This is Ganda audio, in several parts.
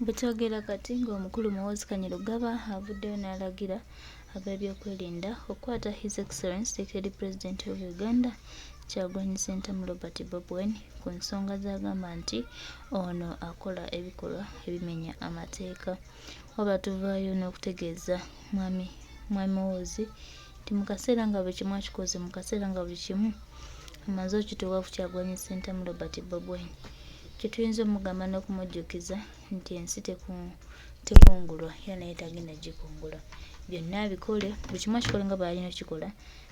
Bwetwogera kati ng'omukulu Muhoozi Kainerugaba avuddeyo n'alagira ab'ebyokwerinda okukwata His Excellency Secretary President of Uganda Kyagulanyi Ssentamu Robert Bobi Wine ku nsonga z'agamba nti ono akola ebikolwa ebimenya amateeka. Wabula tuvaayo n'okutegeeza mwami Mwami Muhoozi nti mu kaseera nga buli kimu akikoze, mu kaseera nga buli kimu amaze okituuka ku Kyagulanyi Ssentamu Robert Bobi Wine, kye tuyinza omugamba n'okumujjukiza nti ensi tekungulwa era naye tagenda gikungula. Byonna abikole, buli kimu akikole nga bw'alina okukikola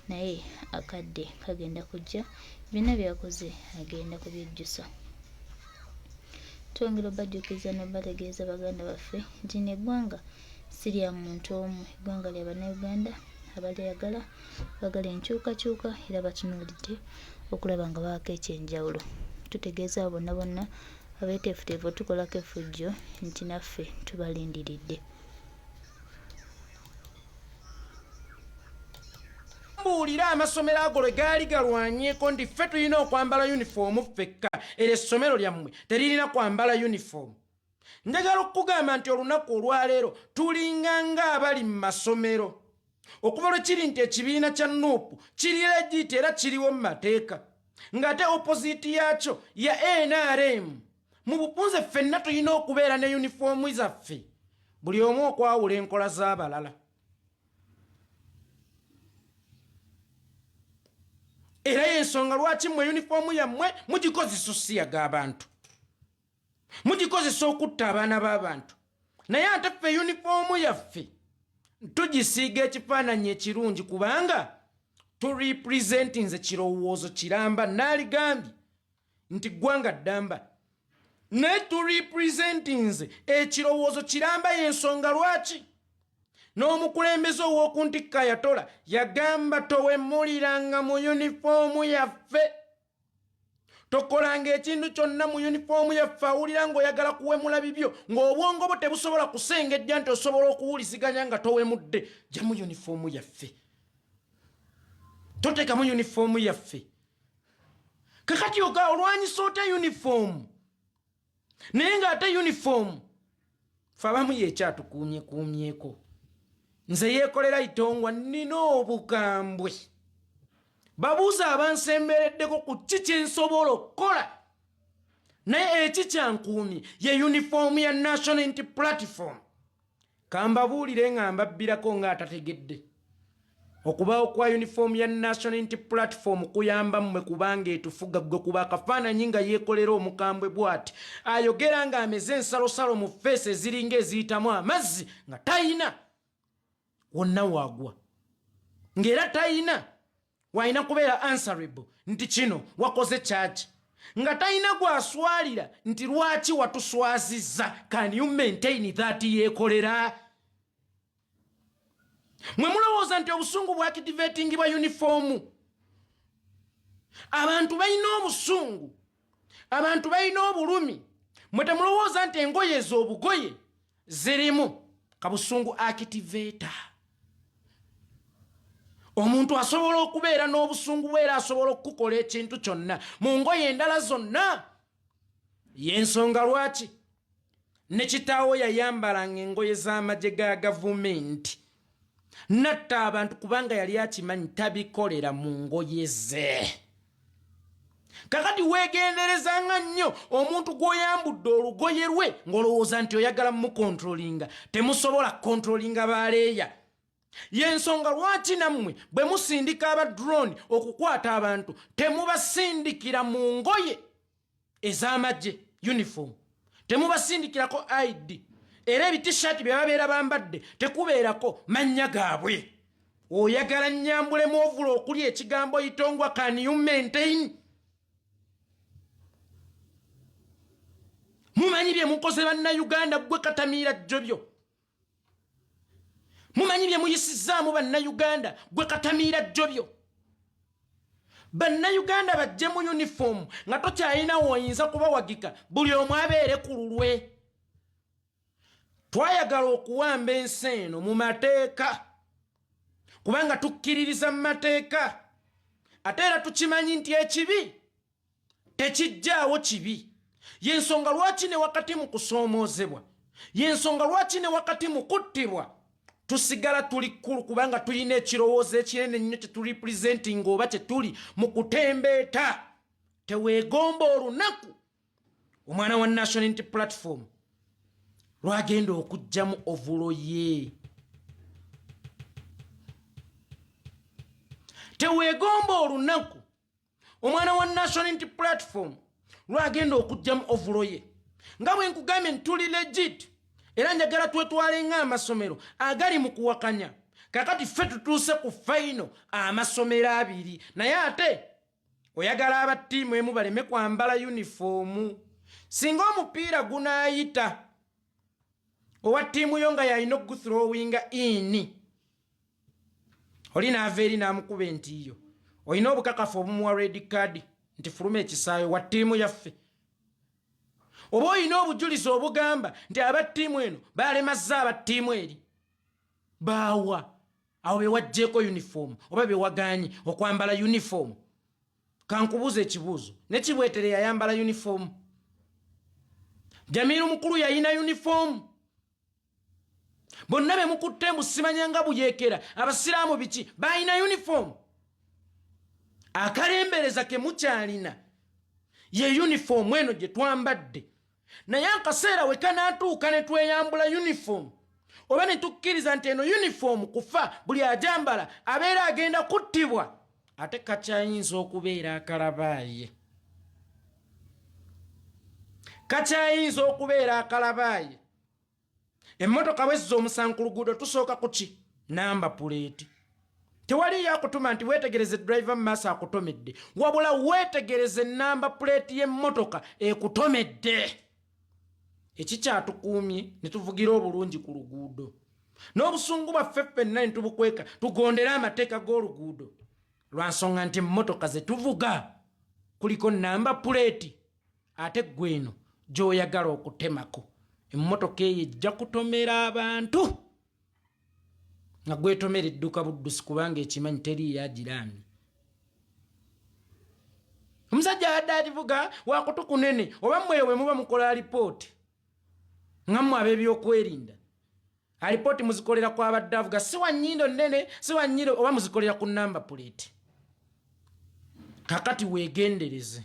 naye akadde kagenda kujja byonna by'akoze agenda kubyejjusa. Twongera obajjukiza n'obategeeza baganda baffe nti lino eggwanga si lya muntu omu, eggwanga lya Bannayuganda abalyagala, abaagala enkyukakyuka era batunuulidde okulaba nga babaako eky'enjawulo. Tutegeeza abo bonna bonna abeeteefuteefu otukolako effujjo nti naffe tubalindiridde. Mbuulira amasomero ago lwe gaali galwanyeeko nti ffe tulina okwambala yunifoomu ffekka, era essomero lyammwe teririna kwambala yunifoomu. Njagala okukugamba nti olunaku olwaleero tulinga ng'abali mu masomero. Okuva lwe kiri nti ekibiina kya Nuupu kiri legit era kiriwo mu mateeka, ng'ate opposite yaakyo ya NRM. Mu bufunze ffenna tulina okubeera ne yunifoomu zaffe, buli omu okwawula enkola z'abalala. Era y'ensonga lwaki mmwe yunifoomu yammwe mugikozesa osiyaga abantu, mugikozesa okutta abaana b'abantu, naye ate ffe yunifoomu yaffe tugisiiga ekifaananyi ekirungi kubanga turepresentinze kirowoozo kiramba. Naaligambye nti ggwanga ddamba, naye turepresentinze ekirowoozo kiramba. Y'ensonga lwaki n'omukulembeze ow'oku ntikko Ayatola yagamba towemuliranga mu yunifoomu yaffe, tokolanga ekintu kyonna mu yunifoomu yaffe. Awulira ng'oyagala kuwemula bibyo, ng'obwongo bwo tebusobola kusengejja nti osobola okuwuliziganya nga towemudde. Jjamu yunifoomu yaffe, toteekamu yunifoomu yaffe. Kakati oga olwanyisa otya yunifoomu, naye ng'ate yunifoomu fe abamu yekyatukuumyekuumyeko. Nze yeekolera itongwa, nnina obukambwe, babuuza abansembereddeko ku ki kyensobola okukola, naye ekikyankuumye ye yunifoomu ya National Unity Platform. Kambabuulire nga mbabbirako ng'atategedde, okubaawo kwa yunifoomu ya National Unity Platform kuyamba mmwe kubanga etufuga. Ggwe kuba akafaananyi nga yeekolera omukambwe bw'ati ayogera ng'ameze ensalosalo mu feesi eziringa eziyitamu amazzi, nga tayina wonna waagwa, ng'era tayina walina kubeera answerable nti kino wakoze kyaki, nga talina gwaswalira nti lwaki watuswazizza. Can you maintain that? Yeekolera, mwe mulowooza nti obusungu bwakitivatingibwa yunifoomu? Abantu balina obusungu, abantu balina obulumi. Mwe temulowooza nti engoye ez'obugoye zirimu kabusungu activator? Omuntu asobola okubeera n'obusungu bwe era asobola okukukola ekintu kyonna mu ngoye endala zonna. Y'ensonga lwaki ne kitaawo yayambalanga engoye z'amagye ga gavumenti natta abantu, kubanga yali akimanyi tabikolera mu ngoye ze. Kakati weegenderezanga nnyo omuntu gw'oyambudde olugoye lwe ng'olowooza nti oyagala mukontrolinga. Temusobola kukontrolinga baleeya. Y'ensonga lwaki nammwe bwe musindika aba drone okukwata abantu, temubasindikira mu ngoye ez'amagye uniform, temubasindikirako ID, era ebitishaati bye babeera bambadde tekubeerako mannya gaabwe. Oyagala nnyambulemu ovula okuli ekigambo Itongwa? Can you maintain? Mumanyi bye mukoze Bannayuganda? Ggwe katamiira jjobyo, mumanyi bye muyisizzaamu Bannayuganda? Gwe katamiira jjobyo, Bannayuganda bajje mu yunifoomu nga tokyalina woyinza kubawagika, buli omu abeere ku lulwe. Twayagala okuwamba ensi eno mu mateeka kubanga tukkiririza mu mateeka, ate era tukimanyi nti ekibi tekijjaawo kibi. Yensonga lwaki ne wakati mu kusoomoozebwa Yensonga lwaki ne wakati mu kuttibwa tusigala tuli kkulu, kubanga tulina ekirowoozo ekinene nnyo kye turepresentinga oba kye tuli mu kutembeeta. Teweegomba olunaku omwana wa National Unity Platform lwagenda okugyamu ovulo ye. Teweegomba olunaku omwana wa National Unity Platform lwagenda okugyamu ovulo ye. Nga bwe nkugambye nti tuli legit, era njagala twetwale ng'amasomero agali mu kuwakanya. Kakati ffe tutuuse ku fayino amasomero abiri, naye ate oyagala aba ttiimu emu baleme kwambala yunifoomu. Singa omupiira gunaayita owa ttiimu yo nga yalina okuguthrowinga ini, oli n'ava eri n'amukuba entiiyo, olina obukakafu obumuwa red card nti fuluma ekisaawe wa ttiimu yaffe? Oba olina obujulizi obugamba nti aba ttiimu eno balemazza aba ttiimu eri? Baawa awo bewajjeeko yunifoomu oba bewagaanye okwambala yunifoomu? Kankubuuza ekibuuzo, ne Kibwetere yayambala yunifoomu? Jamiru Mukulu yayina yunifoomu? Bonna bemukutte mbu simanya nga buyeekera abasiraamu biki balina yunifoomu? Akalembereza kemukyalina ye yunifoomu eno gye twambadde, naye akaseera we kanaatuuka ne tweyambula yunifoomu oba ne tukkiriza nti eno yunifoomu kufa, buli ajambala abeera agenda kuttibwa, ate kakyayinza okubeera akalabaaye, kakyayinza okubeera akalabaaye. Emmotoka bwezza omusango ku luguudo, tusooka kuki namba puleeti. Tewaliyo akutuma nti weetegereze driver mu maaso akutomedde, wabula weetegereze namba puleeti y'emmotoka ekutomedde. Ekikyatukuumye ne tuvugira obulungi ku luguudo n'obusungu bwaffe ffenna ne tubukweka, tugondere amateeka g'oluguudo, lwa nsonga nti emmotoka ze tuvuga kuliko namba puleeti. Ate ggwe eno gy'oyagala okutemako, emmotoka eyo ejja kutomera abantu nga gwetomera edduka buddusi, kubanga ekimanyi teriiyo agiraamye. Omusajja abadde agivuga wakutu kunene, oba mmweyo bwe muba mukola alipooti nga mmwe ab'ebyokwerinda, alipooti muzikolera kwabadde avuga, si wa nnyindo nnene, si wa nnyindo, oba muzikolera ku namba puleeti? Kakati weegendereze,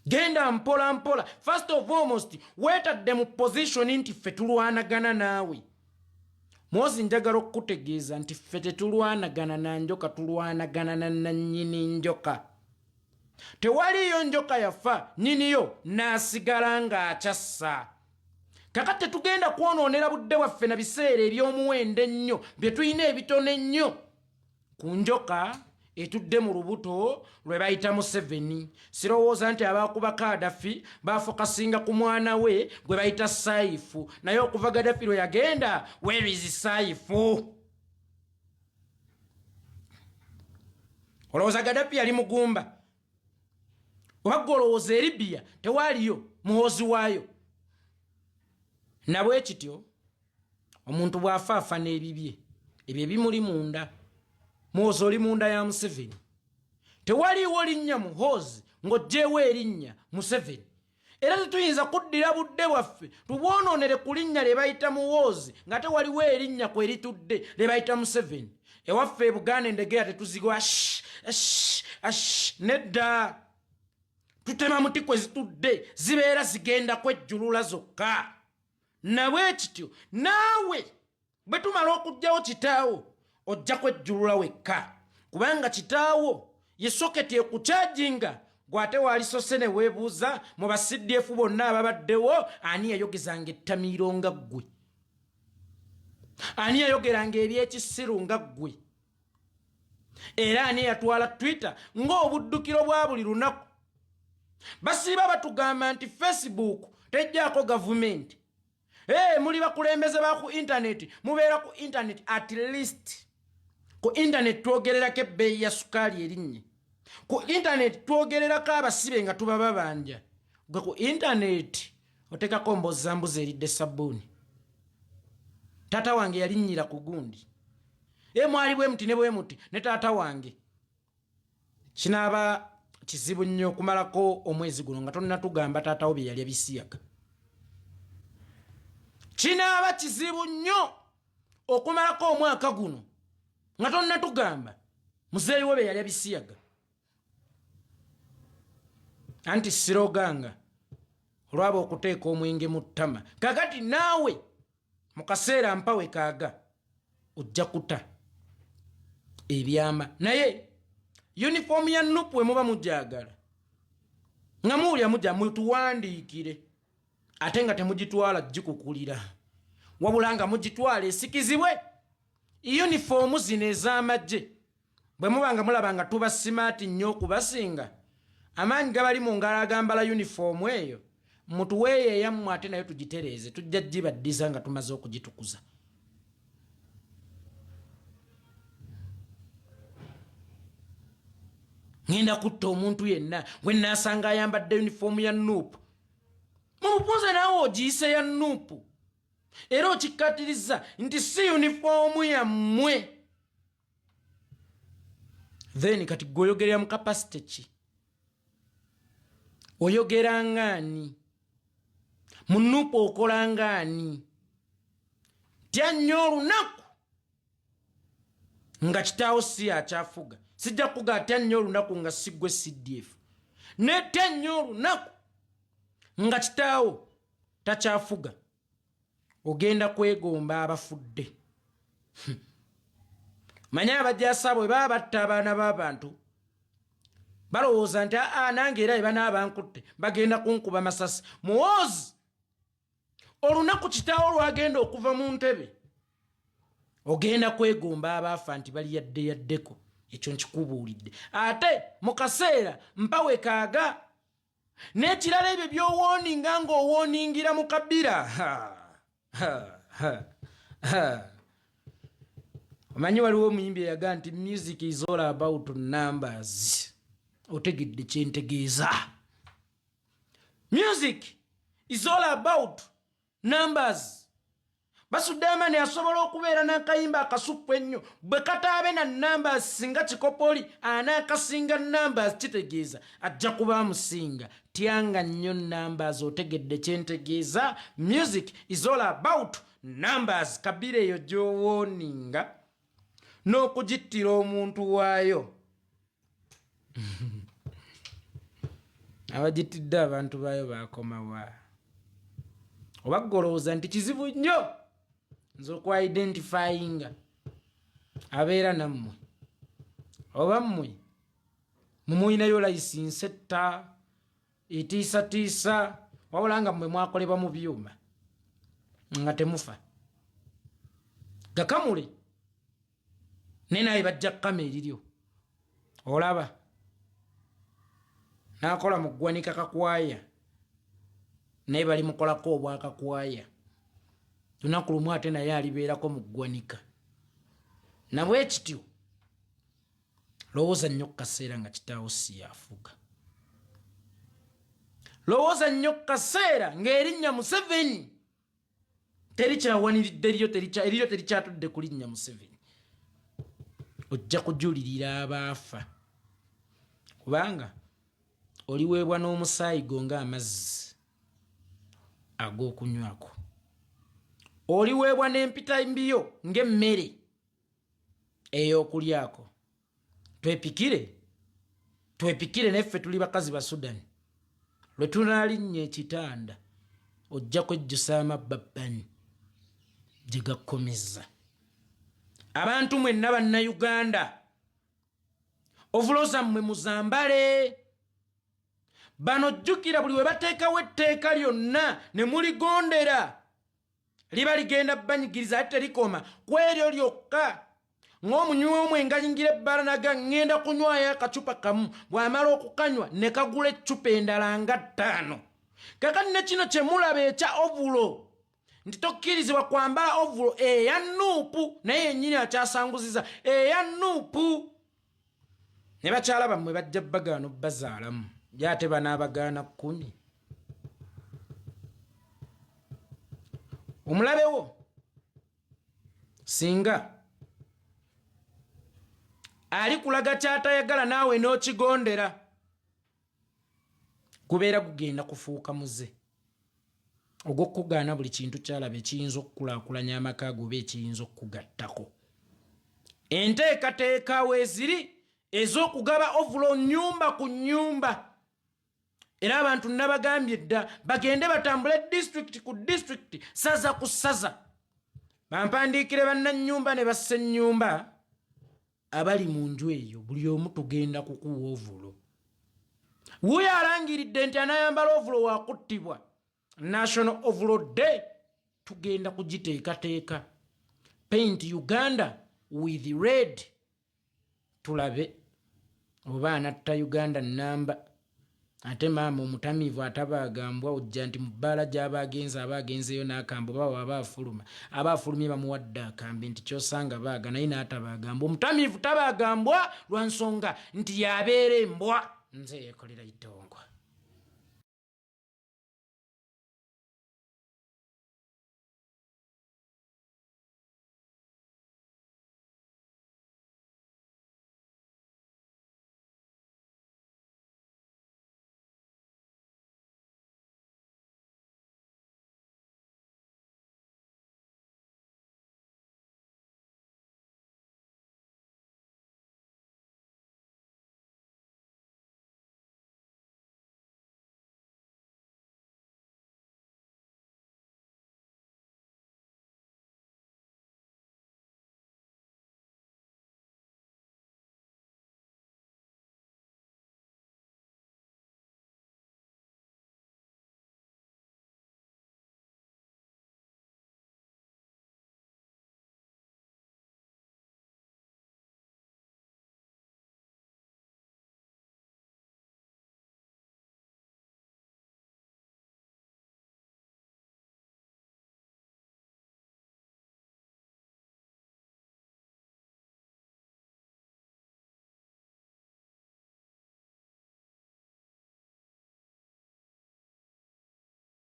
genda mpola mpola. First of almost weetadde mu position nti ffe tulwanagana naawe. Mwozi, njagala okukutegeeza nti ffe tetulwanagana na njoka, tulwanagana na nannyini njoka. Tewaliiyo njoka yafa nnyiniyo n'asigala ng'akyassa. Kakati tetugenda kwonoonera budde bwaffe na biseera eby'omuwendo ennyo bye tulina ebitono ennyo ku njoka etudde mu lubuto lwe bayita Museveni. Sirowooza nti abakuba Kadafi bafokasinga ku mwana we gwe bayita Saifu, naye okuva Gadafi lwe yagenda, where is Saifu? Olowooza Gadafi yali mugumba? Oba gwe olowooza Eribiya tewaaliyo muhoozi waayo? Nabwe kityo omuntu bw'afa afa n'ebibye ebyo ebimuli munda. Muhoozi oli munda ya Museveni. Tewaliiwo linnya Muhoozi ng'oggyeewo erinnya Museveni, era tetuyinza kuddira budde bwaffe tubwonoonere ku linnya lye bayita Muwoozi nga tewaliwo erinnya kwe litudde lye bayita Museveni. Ewaffe e Buganda endegeya tetuzigwa nedda, tutema muti kwe zitudde, zibeera zigenda kwejjulula zokka. Nabwe kityo naawe bwe tumala okuggyawo kitaawo ojja kwejjulula wekka, kubanga kitaawo ye soketi ekukyajinga gwate waalisose ne weebuuza mu ba CDF bonna ababaddewo ani yayogezanga ettamiiro nga ggwe, ani yayogeranga ebyekisiru nga ggwe, era ani yatwala Twitter ng'obuddukiro bwa buli lunaku. Basiiba batugamba nti Facebook tejjaako gavumenti. Hey, muli bakulembeze ba ku intaneti, mubeera ku intaneti. At least ku intaneti twogererako ebbeeyi ya sukaali erinnye, ku intaneti twogererako abasibe nga tuba babanja. Gwe ku intaneti oteekako mbozza mbuzi eridde sabbuuni, taata wange yalinnyira ku gundi e mwali bwe muti ne bwe muti ne taata wange. Kinaaba kizibu nnyo okumalako omwezi guno nga tonnatugamba taatawo bye yalya bisiyaga. Kinaaba kizibu nnyo okumalako omwaka guno nga tonnatugamba muzeeyi we be yalya bisiyaga. Anti siroganga olwaba okuteeka omwenge mu ttama. Kakati naawe mu kaseera mpawe kaaga ojja kuta ebyama. Naye yunifoomu ya nupu we muba mugyagala nga muwulira mujja mutuwandiikire, ate nga temugitwala gikukulira, wabula nga mugitwala esikizibwe yunifoomu zino ez'amagye. Bwe muba nga mulaba nga tuba simaati nnyo okubasinga, amaanyi gabali mu ngalo agambala yunifoomu eyo, mutuweeyo eyammwe ate nayo tugitereeze, tujja gibaddiza nga tumaze okugitukuza. Ngenda kutta omuntu yenna gwe nnaasanga ayambadde yunifoomu ya Nuupu. Mumupunze naawe ogiyise ya Nuupu, era okikkatiriza nti si yunifoomu yammwe. Then kati gwe oyogerera mu kapasite ki? Oyogera ngaani? Mu Nuupu okola ngaani? Tya nnyo olunaku nga kitaawo si akyafuga. Sijja kuga atya nnyo olunaku nga si gwe CDF, ne tya nnyo olunaku nga kitaawo takyafuga. Ogenda kwegomba abafudde. Manye abajasa bwe baba batta abaana b'abantu balowooza nti aa nange era banaaba nkutte bagenda kunkuba masasi. Muwoozi olunaku kitaawo lwagenda okuva mu ntebe ogenda kwegomba abaafa nti bali yadde yaddeko. Ekyo nkikubuulidde. Ate mu kaseera mpawe kaaga. N'ekirala ebyo by'owooninga ng'owooningira mu kabira. Omanyi waliwo omuyimbi eyaga nti music is all about numbers. Otegedde kyentegeeza. Music is all about numbers. Basudde amaani asobola okubeera n'akayimba akasukku ennyo bwe kataabe na numbers. Singa kikopoli anaakasinga numbers, kitegeeza ajja kuba amusinga. Tyanga nnyo numbers. Otegedde kyentegeeza. Music is all about numbers. Kabira eyo gy'owooninga n'okugittira omuntu waayo, abagittidde abantu baayo bakomawa? Oba golowooza nti kizibu nnyo nze okwidentifyinga abeera nammwe? Oba mmwe mumuyinayo layisinsi etta etiisatiisa, wabula nga mmwe mwakolebwa mu byuma nga temufa gakamule, naye naye bajja kukama eriryo. Olaba n'akola mu ggwanika kakwaya, naye bali mukolako obwakakwaya. Lunaku lumu ate naye alibeerako mu ggwanika. Nabwe kityo lowooza nnyo ku kaseera nga kitaawo si yafuga. Lowooza nnyo ku kaseera ng'erinnya Museveni terikyawaniridde eryo, eriryo terikyatudde ku linnya Museveni. Ojja kujulirira abaafa, kubanga oliweebwa n'omusaayi go ng'amazzi ag'okunywako, oliweebwa n'empita mbiyo ng'emmere ey'okulyako. Twepikire, twepikire, naffe tuli bakazi ba Sudan. Lwe tunaalinnya ekitanda ojja kwejjusa amabbabbani gye gakkomezza. Abantu mwenna Bannayuganda, ovulo zammwe muzambale. Bano jjukira buli we bateekawo etteeka lyonna ne muligondera, liba ligenda banyigiriza, ate terikoma ku eryo lyokka. Ng'omunywi w'omwenge ayingira ebbala naga ŋŋenda kunywayo akacupa kamu, bw'amala okukanywa ne kagula eccupa endala nga 5. Kakati ne kino kye mulaba ekya ovulo nti tokkirizibwa kwambala ovulo eya Nuupu, naye yennyini akyasanguziza eya Nuupu. Ne bakyala bammwe bajja bagaana obbazaalamu, gyate banaabagaana 10. Omulabewo singa ali kulaga kyatayagala naawe n'okigondera, gubeera gugenda kufuuka muze. Ogw'okukugaana buli kintu ky'alaba ekiyinza okukulaakulanya amaka go oba ekiyinza okukugattako. Enteekateeka weeziri ez'okugaba ovulo nnyumba ku nnyumba era abantu nabagambye dda bagende batambule disitulikiti ku disitulikiti, saza ku saza, bampandiikire bannannyumba ne bassennyumba abali mu nju eyo. Buli omu tugenda kukuwa ovulo. Wuuyo alangiridde nti anayambala ovulo wakuttibwa. National Overall Day tugenda kugiteekateeka, paint Uganda with red, tulabe oba anatta Uganda namba. Ate maama omutamiivu atabaagambwa ojja nti mu bbaala gy'aba agenze, aba agenzeeyo n'akambe, oba waba afuluma, aba afulumye bamuwadde akambe nti kyosanga baaga, naye n'atabaagambwa. Omutamiivu tabaagambwa lwa nsonga nti yabeera embwa. Nze yekolera itongwa.